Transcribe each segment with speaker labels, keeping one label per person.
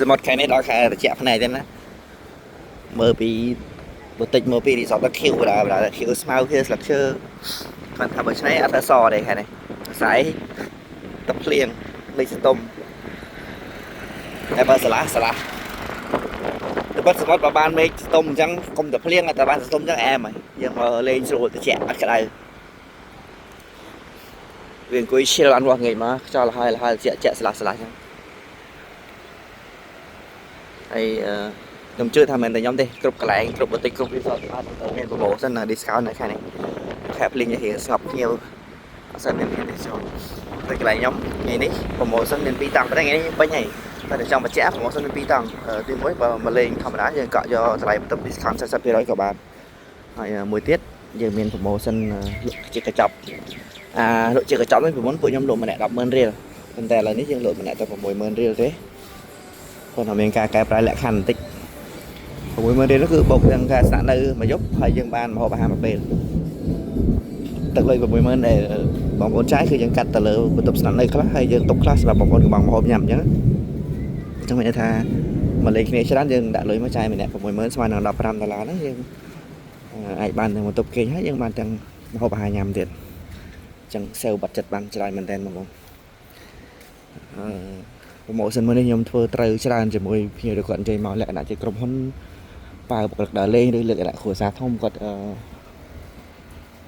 Speaker 1: សមុទ្រខែនេះដល់ខែត្រជាក់ភ្នែកទេណាមើលពីបន្តិចមើលពី resort ទៅខៀវដែរដែរខៀវស្មៅខៀវស្លឹកឈើគាត់ថាបើឆ្នៃអត់ទៅសទេខែនេះខ្សែទឹកភ្លៀងលេខសតុំតែបើស្រឡះស្រឡះតែបើសមុទ្របើបានមេឃស្ទុំអញ្ចឹងកុំតែភ្លៀងតែបានស្ទុំអញ្ចឹងអែមហើយយើងមកលេងស្រួលត្រជាក់អត់ក្តៅវាអង្គុយ chill បានវាស់ងាយមកខ្យល់ហើយហើយជាក់ជាក់ស្លាស់ស្លាស់អញ្ចឹងហើយអឺខ្ញុំជឿថាមិនតែខ្ញុំទេគ្រប់កន្លែងគ្រប់បន្តិចគ្រប់ resort អត់មាន promotion ណា discount នៅខែនេះខែភ្លៀងរៀងស្ងប់ភ្ញៀវអត់សូវមានភ្ញៀវទេសចរតែកន្លែងខ្ញុំថ្ងៃនេះ promotion មាន2តង់ប៉ុន្តែថ្ងៃនេះពេញហើយតែចង់បញ្ជាក់ promotion មាន2តង់ទី1បើមកលេងធម្មតាយើងកក់យកតម្លៃបន្ទប់ discount 40%ក៏បានហើយមួយទៀតយើងមាន promotion លក់ជាកញ្ចប់អាលក់ជាកញ្ចប់នេះពីមុនពួកខ្ញុំលក់ម្នាក់100,000រៀលប៉ុន្តែឥឡូវនេះយើងលក់ម្នាក់តែ60,000រៀលទេគាត់ថាមានការកែប្រែលក្ខខណ្ឌបន្តិច60,000រៀលនោះគឺបូកទាំងការស្នាក់នៅមួយយប់ហើយយើងបានម្ហូបអាហារមួយពេលទឹកលុយ60,000ដែលបងប្អូនចាយគឺយើងកាត់ទៅលើបន្ទប់ស្នាក់នៅខ្លះហើយយើងទុកខ្លះសម្រាប់បងប្អូនកំងម្ហូបញ៉ាំអញ្ចឹងអញ្ចឹងមានន័យថាមកលេងគ្នាច្រើនយើងដាក់លុយមកចាយម្នាក់60,000ស្មើនឹង15ដុល្លារហ្នឹងយើងអាចបានទាំងបន្ទប់គេងហើយយើងបានទាំងម្ហូបអាហារញ៉ាំទៀតអញ្ចឹង save budget បានច្រើនមែនតើបងប្អូនអឺ promotion មួយនេះខ្ញុំធ្វើត្រូវច្រើនជាមួយភ្ញៀវដែលគាត់អញ្ជើញមកលក្ខណៈជាក្រុមហ៊ុនប៉ាវបុគ្គលិកដើរលេងឬលក្ខណៈគ្រួសារធំគាត់អឺ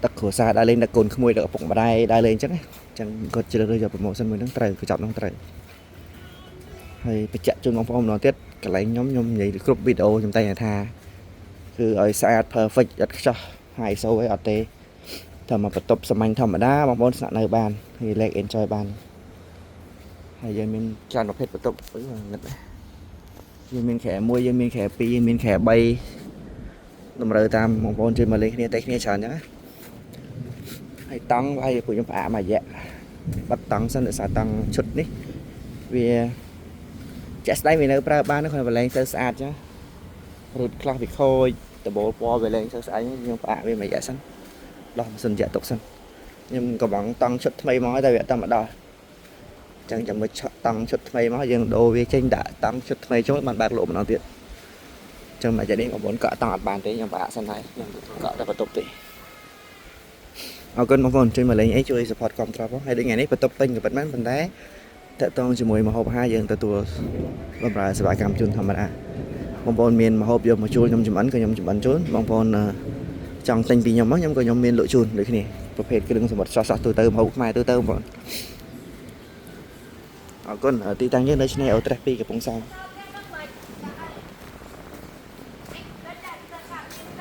Speaker 1: ដឹកគ្រួសារដើរលេងដឹកកូនក្មួយដឹកឪពុកម្ដាយដើរលេងអញ្ចឹងណាអញ្ចឹងគាត់ជ្រើសរើសយក promotion មួយហ្នឹងត្រូវកញ្ចប់ហ្នឹងត្រូវហើយបញ្ជាក់ជូនបងប្អូនម្ដងទៀតកន្លែងខ្ញុំខ្ញុំនិយាយគ្រប់វីដេអូខ្ញុំតែងតែថាគឺឲ្យស្អាត perfect អត់ខ្ចោះ high so អីអត់ទេតែមកបន្ទប់សាមញ្ញធម្មតាបងប្អូនស្នាក់នៅបាន relax enjoy បានហើយយើងមានច្រើនប្រភេទបន្ទប់អឺងឹតយើងមានគ្រែ1យើងមានគ្រែ2យើងមានគ្រែ3តម្រូវតាមបងប្អូនជួយមកលេងគ្នាតែគ្នាច្រើនអញ្ចឹងណាហើយតង់ហើយពួកខ្ញុំផ្អាកមួយរយៈបាត់តង់សិនដោយសារតង់ឈុតនេះវាជាក់ស្ដែងវានៅប្រើបានគ្រាន់តែលែងទៅស្អាតចឹងរត់ខ្លះវាខូចដបូលពណ៌វាលែងទៅស្អាតខ្ញុំផ្អាកវាមួយរយៈសិនដោះម៉ាស៊ីនរយៈទុកសិនខ្ញុំកំងតង់ឈុតថ្មីមកតែវាអត់តាមមកដល់ចឹងចាំមើលឆក់តង់ឈុតថ្មីមកយើងដូរវាចេញដាក់តង់ឈុតថ្មីចូលបានបើកលក់ម្ដងទៀតចឹងមកចានេះបងប្អូនកក់តង់អត់បានទេខ្ញុំផ្អាកសិនហើយខ្ញុំកក់តែបន្ទប់ទេអរគុណបងប្អូនជួយមកលេងអីជួយ support គ្រប់ត្រផងហើយដូចថ្ងៃនេះបន្ទប់ពេញក៏ពិតមែនប៉ុន្តែតកតងជាមួយម្ហូបអាហារយើងទទួលបម្រើសេវាកម្មជូនធម្មតាបងប្អូនមានម្ហូបយកមកជួលខ្ញុំចម្អិនក៏ខ្ញុំចម្អិនជូនបងប្អូនចង់ទិញពីខ្ញុំមកខ្ញុំក៏ខ្ញុំមានលក់ជូនដូចគ្នាប្រភេទគ្រឿងសមុទ្រស្រស់ៗទូទៅម្ហូបខ្មែរទូទៅបងប្អូនអរគុណទីតាំងយើងនៅឆ្នេរអូត្រេស2កំពង់សោម។